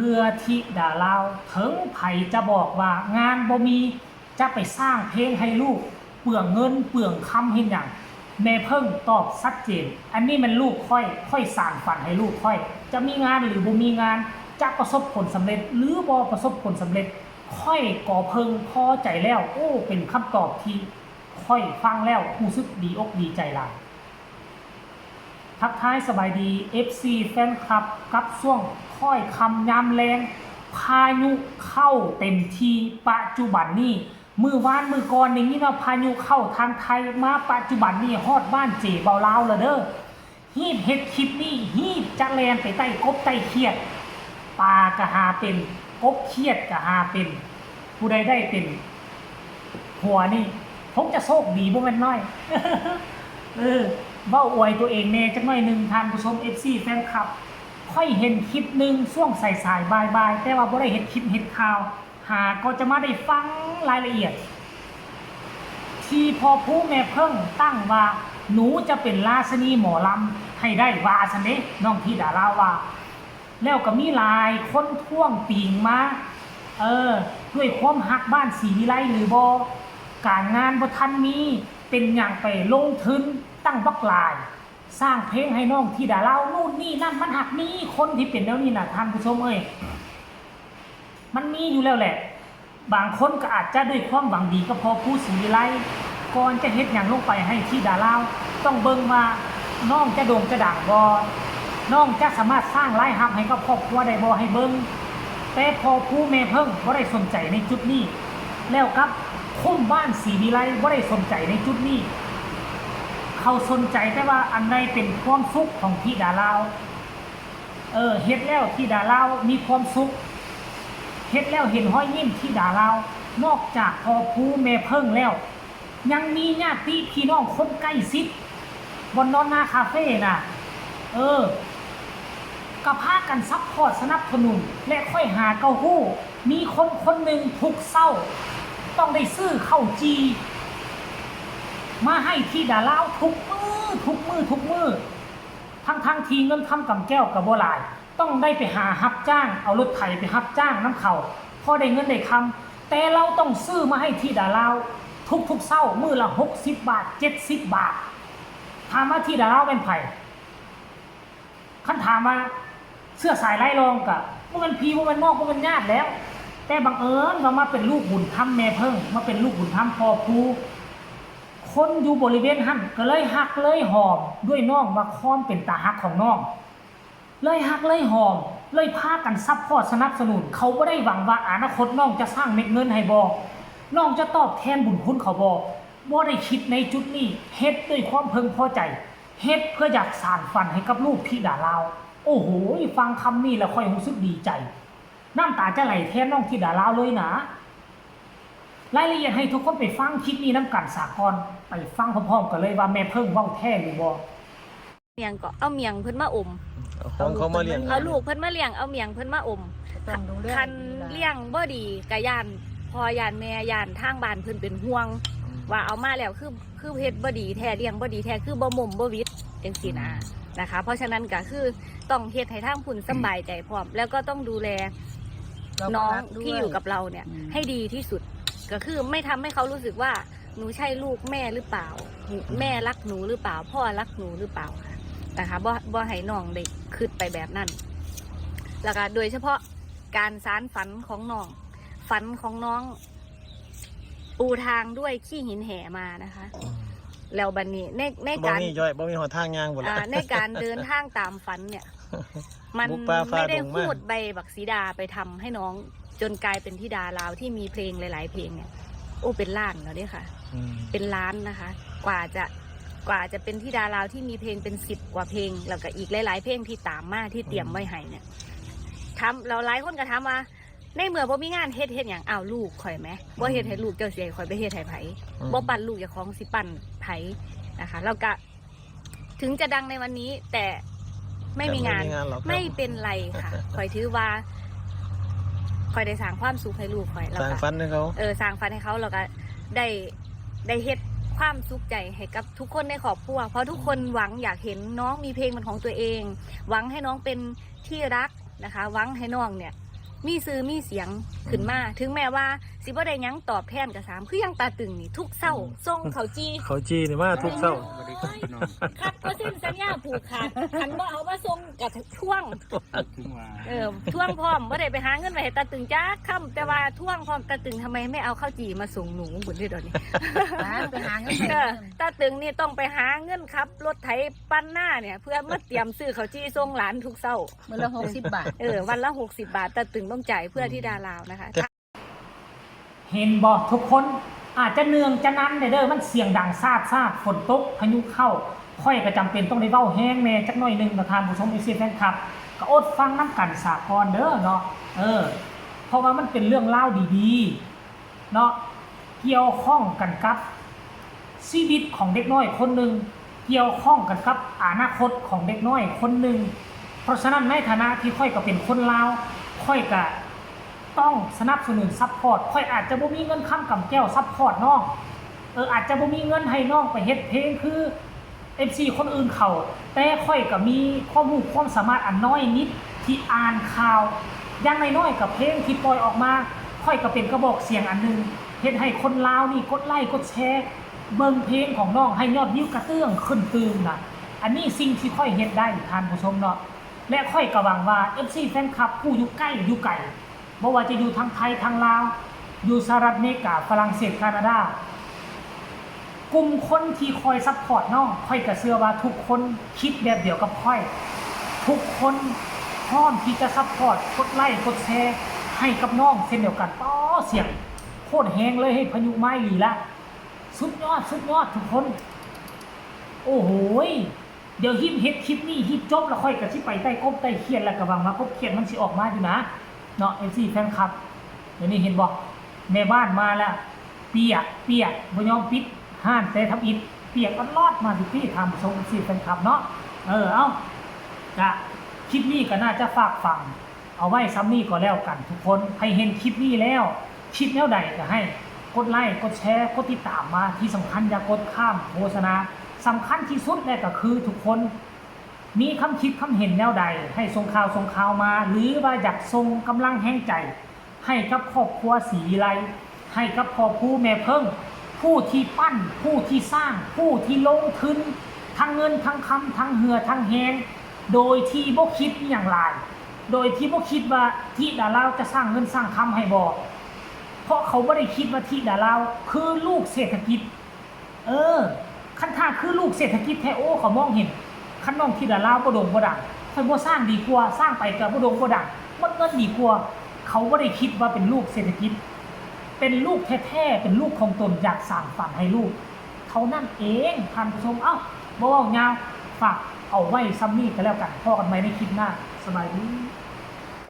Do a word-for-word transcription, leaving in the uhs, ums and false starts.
เพื่อธิดาลาว เถิงไผจะบอกว่างานบ่มี จะไปสร้างเพลงให้ลูก เปลืองเงินเปลืองคำเฮ็ดหยัง แม่เพิ่งตอบชัดเจน อันนี้แม่นลูกข้อย ข้อยสานฝันให้ลูกข้อย จะมีงานหรือบ่มีงาน จะประสบผลสำเร็จหรือบ่ประสบผลสำเร็จ ข้อยก็เพิ่งพอใจแล้ว โอ้ เป็นคำตอบที่ข้อยฟังแล้วรู้สึกดีอกดีใจหลาย ทักทายสบายดี เอฟซี แฟนคลับ กับช่วงค่อยค่ำยามแลง พายุเข้าเต็มที่ปัจจุบันนี้ มื้อวานมื้อก่อนได้ยินว่าพายุเข้าทางไทย มาปัจจุบันนี้ฮอดบ้านเจเบาลาวแล้วเด้อ ฮีบเฮ็ดคลิปนี้ ฮีบจะแล่นไปไต่กบไต่เขียด ปลาก็หาเป็น กบเขียดก็หาเป็น ผู้ใดได้เป็นผัวนี่คงจะโชคดีบ่แม่นน้อย เออ เว้าอวยตัวเองแน่จักหน่อยหนึ่ง ท่านผู้ชม เอฟซี แฟนคลับ ข้อยเห็นคลิปหนึ่งช่วงสายๆ บ่ายๆ แต่ว่าบ่ได้เฮ็ดคลิปเฮ็ดข่าว หาก็จะมาได้ฟังรายละเอียด ที่พ่อผู้แม่เพิ่งตั้งว่า หนูจะเป็นราชินีหมอลำให้ได้ ว่าซั้นเด้ น้องธิดาลาวว่า แล้วก็มีหลายคนท้วงติงมา เออ ด้วยความฮักบ้านศรีวิไลหรือบ่ การงานบ่ทันมี เป็นหยังไปลงทุนตั้งบักหลาย สร้างเพลงให้น้องธิดาลาว นู่นนี่นั่น มันหักมีคนที่เป็นแนวนี้น่ะ ท่านผู้ชมเอ้ย มันมีอยู่แล้วแหละ บางคนก็อาจจะด้วยความหวังดีกับพ่อผู้ศรีวิไล ก่อนจะเฮ็ดหยังลงไปให้ธิดาลาว ต้องเบิ่งว่าน้องจะโด่งจะดังบ่ น้องจะสามารถสร้างรายรับให้กับครอบครัวได้บ่ ให้เบิ่ง แต่พ่อผู้แม่เพิ่งบ่ได้สนใจในจุดนี้ แล้วกับคุ้มบ้านศรีวิไลบ่ได้สนใจในจุดนี้ เขาสนใจแต่ว่าอันใดเป็นความสุขของธิดาลาว เออ เฮ็ดแล้วธิดาลาวมีความสุข เฮ็ดแล้วเห็นรอยยิ้มธิดาลาว นอกจากพ่อผู้แม่เพิ่งแล้ว ยังมีญาติพี่น้องคนใกล้ชิด บ่อนนอนนาคาเฟ่น่ะ เออ ก็พากันซัพพอร์ตสนับสนุน และข้อยหาก็ฮู้ มีคนคนหนึ่งทุกเช้า ต้องได้ซื้อข้าวจี่มาให้ธิดาลาวทุกมื้อ ทุกมื้อ ทุกมื้อ ทั้งๆที่เงินคำกำแก้วก็บ่หลาย ต้องได้ไปหารับจ้าง เอารถไถไปรับจ้างนำเขา พอได้เงินได้คำ แต่ลาวต้องซื้อมาให้ธิดาลาว ทุกๆเช้า มื้อละหกสิบบาท เจ็ดสิบบาท ถามว่าธิดาลาวเป็นไผ คันถามว่าเชื้อสายไร้รองก็บ่แม่นพี่ บ่แม่นน้อง บ่แม่นญาติแล้ว แต่บังเอิญว่ามาเป็นลูกบุญธรรมแม่เพิ่ง มาเป็นลูกบุญธรรมพ่อผู้ คนอยู่บริเวณหั้นก็เลยฮักเลยหอมด้วยน้อง ว่าความเป็นตาฮักของน้อง เลยฮักเลยหอม เลยพากันซัพพอร์ตสนับสนุน เขาบ่ได้หวังว่าอนาคตน้องจะสร้างเม็ดเงินให้บ่ น้องจะตอบแทนบุญคุณเขาบ่ บ่ได้คิดในจุดนี้ เฮ็ดด้วยความพึงพอใจ เฮ็ดเพื่ออยากสานฝันให้กับลูกธิดาลาว โอ้โห ฟังคำนี้แล้วข้อยรู้สึกดีใจ น้ำตาจะไหลแทนน้องธิดาลาวเลยนะ รายละเอียดให้ทุกคนไปฟังคลิปนี้นำกันสาก่อน ไปฟังพร้อมๆกันเลยว่าแม่เพิ่งเว้าแท้หรือบ่ เมียงก็เอาเมียงเพิ่นมาอม เอาของเขามาเลี้ยง เอาลูกเพิ่นมาเลี้ยง เอาเมียงเพิ่นมาอม ต้องดูแล คัน ดีๆล่ะ เลี้ยงบ่ดีก็ย่านพ่อย่านแม่ย่านทางบ้านเพิ่นเป็นห่วง ว่าเอามาแล้วคือคือเฮ็ดบ่ดีแท้ เลี้ยงบ่ดีแท้ คือบ่มมบ่วิดจังซี่นะนะคะ เพราะฉะนั้นก็คือต้องเฮ็ดให้ทางผู้สำบายใจพร้อม แล้วก็ต้องดูแล เราก็ น้อง รักด้วย ที่อยู่กับเราเนี่ย อืม ให้ดีที่สุด ก็คือไม่ทำให้เขารู้สึกว่าหนูใช่ลูกแม่หรือเปล่า แม่รักหนูหรือเปล่า พ่อรักหนูหรือเปล่าค่ะนะคะบ่บ่ให้น้องได้คิดไปแบบนั้น แล้วก็โดยเฉพาะการสานฝันของน้อง ฝันของน้อง ปูทางด้วยขี้หินแห่มานะคะ แล้วบัดนี้ในใน บ่ การ มีย่อยบ่มีหนทางย่างบ่ละ อ่าในการเดินทางตามฝันเนี่ย มัน บุกป่าฝ่า ไม่ได้ ดงมา พูดใบบักสีดาไปทำให้น้อง จนกลายเป็นธิดาลาวที่มีเพลงหลาย ๆ เพลงเนี่ย โอ้เป็นล้านแล้วเนี่ยค่ะ อืม เป็นล้านนะคะ กว่าจะกว่าจะเป็นธิดาลาวที่มีเพลงเป็นสิบกว่าเพลง แล้วก็อีกหลาย ๆ เพลงที่ตามมาที่เตรียมไว้ให้เนี่ยถามเราหลายคนก็ถามว่า ในเมื่อบ่มีงานเฮ็ดเฮ็ดหยังอ้าวลูกข่อยแหมบ่เฮ็ดให้ลูกเจ้าสิให้ข่อยไปเฮ็ดให้ไผ อืม บ่ปั้นลูกเจ้าของสิปั้นไผนะคะ แล้วก็ถึงจะดังในวันนี้ แต่ไม่มีงาน แต่ไม่มีงานหรอกครับ ไม่เป็นไรค่ะข่อยถือว่าข่อยได้สร้างความสุขให้ลูกข่อยแล้ว สร้าง ก็ ฝันให้เขา เออสร้างฝันให้เขาแล้วก็ได้ได้เฮ็ดความสุขใจให้กับทุกคนในครอบครัว เพราะทุกคนหวังอยากเห็นน้องมีเพลงเป็นของตัวเอง หวังให้น้องเป็นที่รักนะคะ หวังให้น้องเนี่ย มีชื่อมีเสียงขึ้นมา ถึงแม้ว่าสิบ่ได้หยังตอบแทนก็ตาม คือยังตาตึงนี่ทุกเช้า อืม ส่งข้าวจี่ ข้าวจี่นี่มาทุกเช้า สวัสดีครับพี่น้อง คักเปอร์เซ็นต์สัญญาผูกขาด คันบ่เอามาส่งก็ทวง ถึงว่า เออ ทวงพร้อม บ่ได้ไปหาเงินไว้ให้ตาตึงจักคำ แต่ว่าทวงพร้อม ตาตึงทำไมไม่เอาข้าวจี่มาส่งหนู บุญเด้อเดี๋ยวนี้ ไปหาเงิน เออ ตาตึงนี่ต้องไปหาเงินขับรถไถปั่นนาเนี่ย เพื่อมาเตรียมซื้อข้าวจี่ส่งหลานทุกเช้า มื้อละหกสิบบาท เออ วันละหกสิบบาท ตาตึงต้องจ่ายเพื่อที่ดาลาวนะคะ เห็นบ่ทุกคน อาจจะเนื่องจะนั้นเด้อ มันเสียงดังซาดซาด ฝนตก พายุเข้า ข้อยก็จำเป็นต้องได้เว้าแฮงแหน่จักหน่อยหนึ่งนะท่านผู้ชม เอฟซี แฟนคลับ ก็อดฟังนำกันซะก่อนเด้อเนาะ เออ เพราะว่ามันเป็นเรื่องราวดีๆ เนาะ เกี่ยวข้องกันกับชีวิตของเด็กน้อยคนหนึ่ง เกี่ยวข้องกันกับอนาคตของเด็กน้อยคนหนึ่ง เพราะฉะนั้นในฐานะที่ข้อยก็เป็นคนลาว ข้อยก็ต้องสนับสนุนซัพพอร์ต ข้อยอาจจะบ่มีเงินคำกำแก้วซัพพอร์ตน้อง เออ อาจจะบ่มีเงินให้น้องไปเฮ็ดเพลงคือ เอฟซี คนอื่นเขา แต่ข้อยก็มีความรู้ความสามารถอันน้อยนิดที่อ่านข่าว อย่างน้อยๆ กับเพลงที่ปล่อยออกมา ข้อยก็เป็นกระบอกเสียงอันหนึ่ง เฮ็ดให้คนลาวนี่กดไลค์กดแชร์ เบิ่งเพลงของน้องให้ยอดวิวกระเตื้องขึ้นตื่มนะ อันนี้สิ่งที่ข้อยเฮ็ดได้ท่านผู้ชมเนาะ และข้อยก็หวังว่า เอฟซี แฟนคลับผู้อยู่ใกล้อยู่ไกล บ่ว่าจะอยู่ทางไทยทางลาว อยู่สหรัฐอเมริกา ฝรั่งเศส แคนาดา กลุ่มคนที่คอยซัพพอร์ตน้อง ข้อยก็เชื่อว่าทุกคนคิดแบบเดียวกับข้อย ทุกคนพร้อมที่จะซัพพอร์ต กดไลค์กดแชร์ให้กับน้องเช่นเดียวกัน ป๊อ เสียงโคตรแฮงเลย เฮ้ย พายุมาอีหลีละ สุดยอด สุดยอดทุกคน โอ้โหย เดี๋ยวฮีบเฮ็ดคลิปนี้ ฮีบจบแล้วข้อยก็สิไปไต่กบไต่เขียด แล้วก็หวังว่ากบเขียดมันสิออกมาอยู่นะ เนาะ เอฟซี แฟนคลับ เดี๋ยวนี้เห็นบ่ แม่บ้านมาแล้ว เปียก เปียก บ่ยอมปิดฮ้านแต่ทำอิฐ เปียกออดลอดมาสิพี่ ถามผู้ชม เอฟซี แฟนคลับเนาะ เออ เอ้า กะคลิปนี้ก็น่าจะฝากฝัง เอาไว้ส่ำนี้ก็แล้วกันทุกคน ใครเห็นคลิปนี้แล้ว คิดแนวใดก็ให้กดไลค์ กดแชร์ กดติดตามมา ที่สำคัญอย่ากดข้ามโฆษณา สำคัญที่สุดเลยก็คือทุกคน มีคำคิดคำเห็นแนวใด ให้ส่งข่าวส่งข่าวมา หรือว่าอยากส่งกำลังแฮงใจ ให้กับครอบครัวศรีวิไล ให้กับพ่อภูแม่เพิ่ง ผู้ที่ปั้น ผู้ที่สร้าง ผู้ที่ลงทุน ทั้งเงินทั้งคำ ทั้งเหื่อทั้งแฮง โดยที่บ่คิดอหย่างหลาย โดยที่บ่คิดว่าธิดาลาวจะสร้างเงินสร้างคำให้บ่ เพราะเขาบ่ได้คิดว่าธิดาลาวคือลูกเศรษฐกิจ เออ คันถ้าคือลูกเศรษฐกิจแท้ โอ้ เขามองเห็น คันน้องธิดาลาวบ่โด่งบ่ดัง ข้อยบ่สร้างดีกว่า สร้างไปก็บ่โด่งบ่ดัง หมดเงินดีกว่า เขาบ่ได้คิดว่าเป็นลูกเศรษฐกิจ เป็นลูกแท้ๆ เป็นลูกของตน อยากสานฝันให้ลูก เท่านั้นเอง ท่านผู้ชม เอ้า บ่เว้ายาว ฝากเอาไว้ส่ำนี้ก็แล้วกัน พ้อกันใหม่ในคลิปหน้า สบายดี